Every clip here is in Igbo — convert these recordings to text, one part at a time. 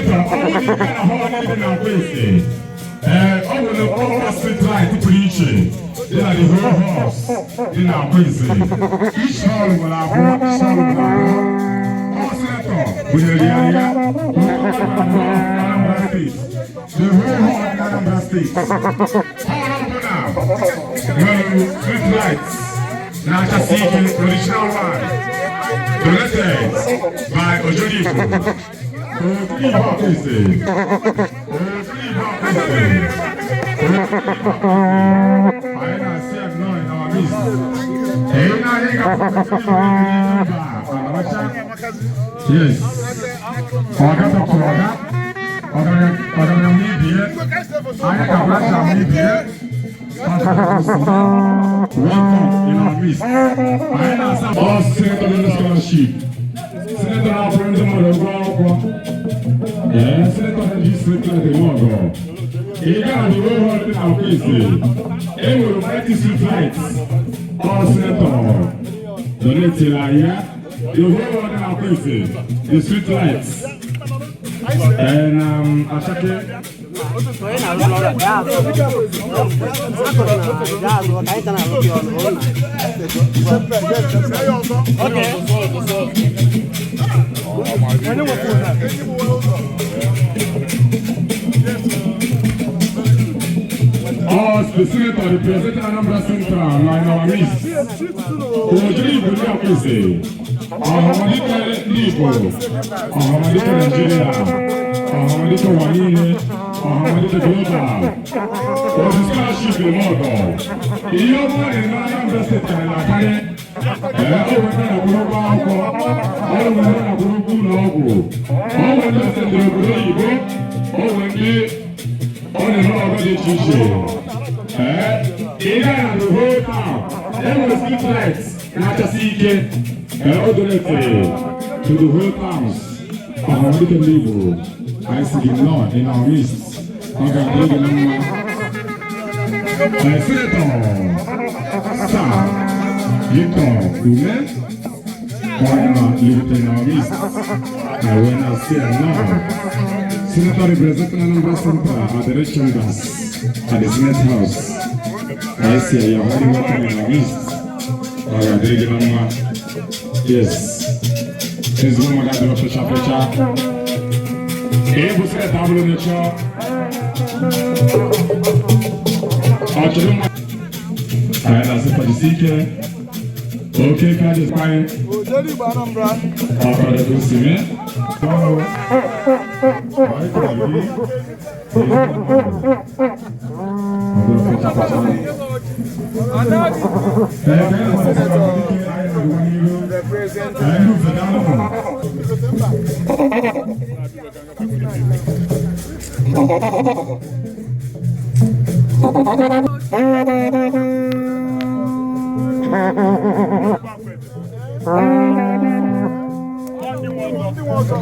Senator, ọ bụrụ na ị gaa na hall niile na Akwaeze, ee, ọ nwere ọkwa street light pụrụ iche dị na the whole halls dị na Akwaeze. Each hall nwere abụọ, each hall nwere abụọ. Ọ senator bunyere ya ya Anambra State. The whole hall dị na Anambra State. Hall ọbụla nwere street lights na-achasị ike, original one, donated by Ojodigbo. Ojodigbo Akwaeze. Ojodigbo Akwaeze. Anyị na-asị ya nnọọ in our midst. Ee, na anyị ga-afụ Anabacha. Yes. Ọga tọpụrụ ọga. Ọgaranya m ibie. Anyị ga-abụracha m ibie. Welcome in our midst. Anyị na-asa all senator scholarship. Senator na-akwụrụ ndị mmadụ ụgwọ akwụkwọ. Ee, senator na-eji street light eme ọgọ. Ị gaa na the whole hall dị na Akwaeze. E nwere mighty street lights. All senator donate anyị ya. The whole hall dị na Akwaeze. The street lights. And Ashake. Onye na-arụ ọrụ a, gaa azụ. Akụrụ na gaa azụ, ka anyị ka na-arụ gị ọrụ, ọ na. Okay. Us, the senator representing Anambra Central, are in our midst. Ojiri Igbo ndị Akwaeze, Ọhamadike ndị Igbo, Ọhamadike Nigeria, Ọhamadike ụwa niile, Ọhamadike Global. Ozi scholarship eme ọgọ. Ihe ọma na-eme Anambra State karịrị akarị. Ee, o nwere na-akwụrụ ụgwọ akwụkwọ, o nwere na-akwụrụ ụgwọ ụlọ ọgwụ, o nwere ndị sendịrị obodo oyibo, o nwere ndị ọ na-eme ọgọ dị iche iche. Ee, ị gaa na the whole town, e nwere street lights na-achasị ike. Ee, o donatere to the whole towns. Ọhamadike ndị Igbo, anyị sị gị nnọọ in our midst. Ọ ga-adịrị gị na mma. Ee, Senator Sir Victor Ume, onye nọ lirite in our midst. Na wee na-asị ya nnọọ. Senator representing Anambra Central at the Red Chambers at the Senate House. I see you are very welcome in our midst. Ọ ga-adịrị gị na mma. Yes. Ezigbo mmadụ adịrọ fecha fecha. Ee, bụ senator abụrụ na-echọ. Ọ chọrọ mma. Anyị na-asị fajisi ike. Oke ka jikwa anyị. Ojeligbo Anambra. Ọkọrọ ka o si mee. Ọrụ. Anyị kọrọ gị. Ọ dịrọ fecha fecha. Ee, ka anyị na-asị ọhamadike anyị na-agwa n'ihu. Ee, ndị ufe daalụ nụ. Ndị nwe ọzọ.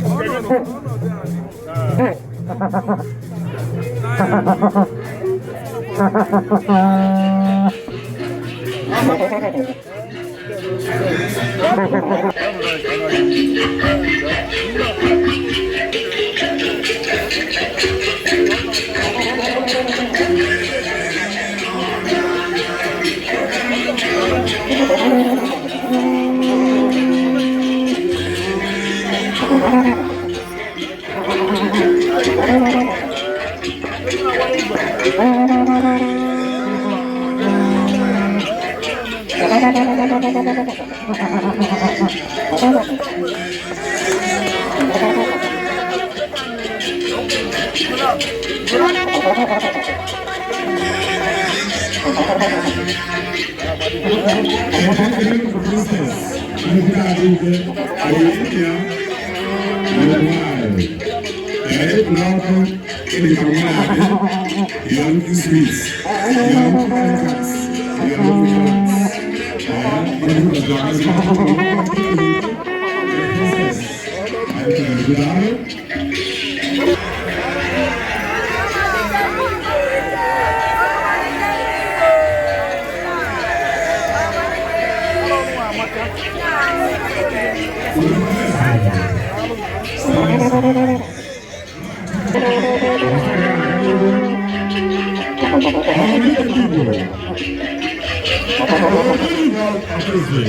You are looking sweet. You are looking elegant. You are looking gallant. Igbo. Ojiri Igbo Akwaeze.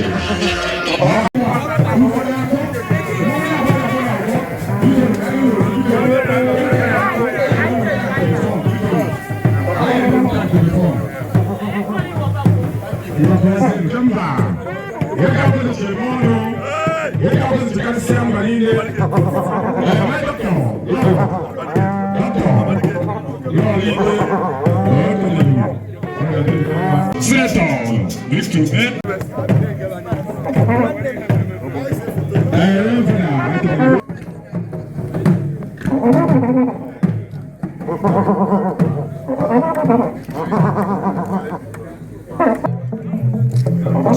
Mba, nwoke ọbụla chere m ọnụ, nwoke ọbụla chekarịsịa mba niile. My doctor, doctor, lọọlọ igwe, Senator Victor Ube.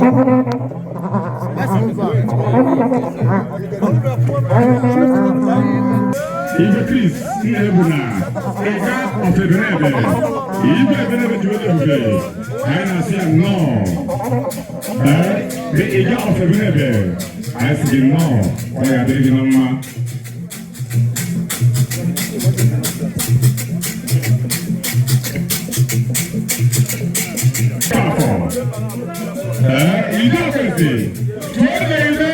Reverend, Igwe Chris Nnebuna, Ịga of Ebenebe, Igwe Ebenebe ji wele ebube, anyị na-asị ya nnọọ. Ee, the Ịga of Ebenebe, anyị sị gị nnọọ, ọ ga-adịrị gị na mma. Afọ. Ee, Ide Ofesi, tụọ ga-eme.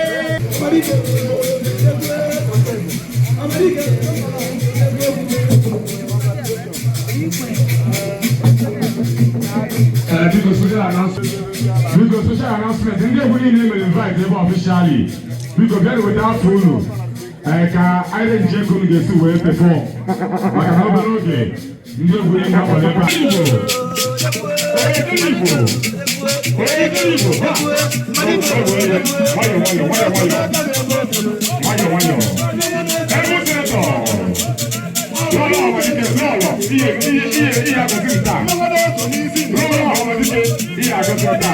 Biko, social announcement. Biko, social announcement. Ndị egwu niile mere invite ebe officially. Biko, bịa weta afọ unu. Ka anyị nje ego unu ga-esi wee perform. Maka na obere oge, ndị egwu niile akwado ebe a. Igbo! Onye Igbo! Onye Igbo! Ha! Ọ bụ onye. Nwayọ nwayọ nwayọ nwayọ. Nwayọ nwayọ. Ebe senator. Lọ́lọ́ ọmọdé lọ́lọ́ iye iye iye iye agọzi nta. Lọ́lọ́ ọmọdé iye agọzi nta.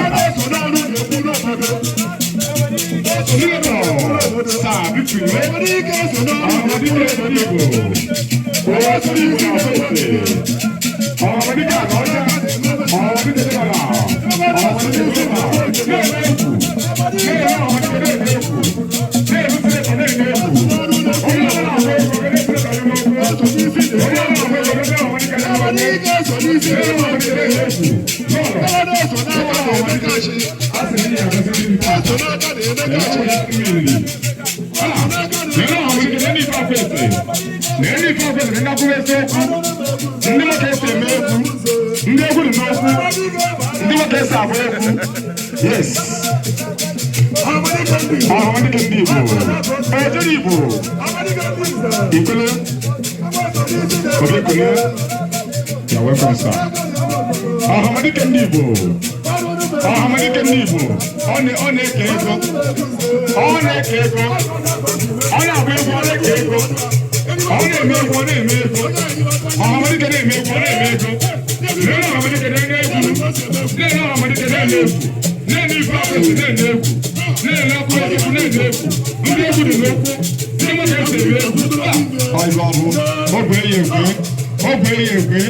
Senator Sir Victor Umeh. Ọmọdé Igbo. Owó sórí Igbo náà fèsì. Ọmọdé àgọ́jà. Ọmọdé tẹ̀lé ọmọdé tẹ̀lé náà egwu. Náà ọmọdé náà egwu. Náà egwu senator náà egwu. Onye ọbụla agba egwu ogene senator n'okwu. Onye ọbụla agba egwu ogene ọmọdé ka n'okwu. Náà ọmọdé náà egwu. Lọ́lọ́. Lọ́lọ́ ọmọdé. A sị na ihe agọzi ndị nta. Nínú àwọn oníkẹ́ nínú ife afẹ́sẹ̀ nínú ife afẹ́sẹ̀ ní akwụkwọ eziokwu, ndị nwoke esi eme egwu, ndị egwu dị n'okwu, ndị nwoke esi agba egwu. Yes, ọhamadike ndị Igbo, ejere Igbo ikwele obi ekwele. You're welcome, sir. Ọhamadike ndị Igbo, ọhamadike ndị Igbo, ọ na-eke ego, ọ na-eke ego, ọ na-agba egwu, ọ na-eke ego, ọ na-eme egwu, ọ na-eme ego. Ọhamadike na-eme egwu, ọ na-eme ego. Lee ọhamadike na-enye egwu, na-enye ọhamadike na-enye egwu, na-enye ife afesi na-enye egwu, na-enye ọkụ egwu, na-enye egwu. Ndị egwu dị n'okwu, ndị nwoke esi eme egwu. Ọ bụ ogwe ya ekwe, ogwe ya ekwe.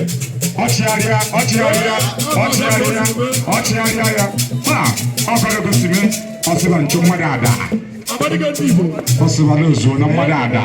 Ọchịgharịa, ọchịgharịa, ọchịgharịa, ọchịgharịa ya taa. Ọkọrọ gosiri ọsịba nchu mmadụ ada, ọsịba n'ozuo na mmadụ ada.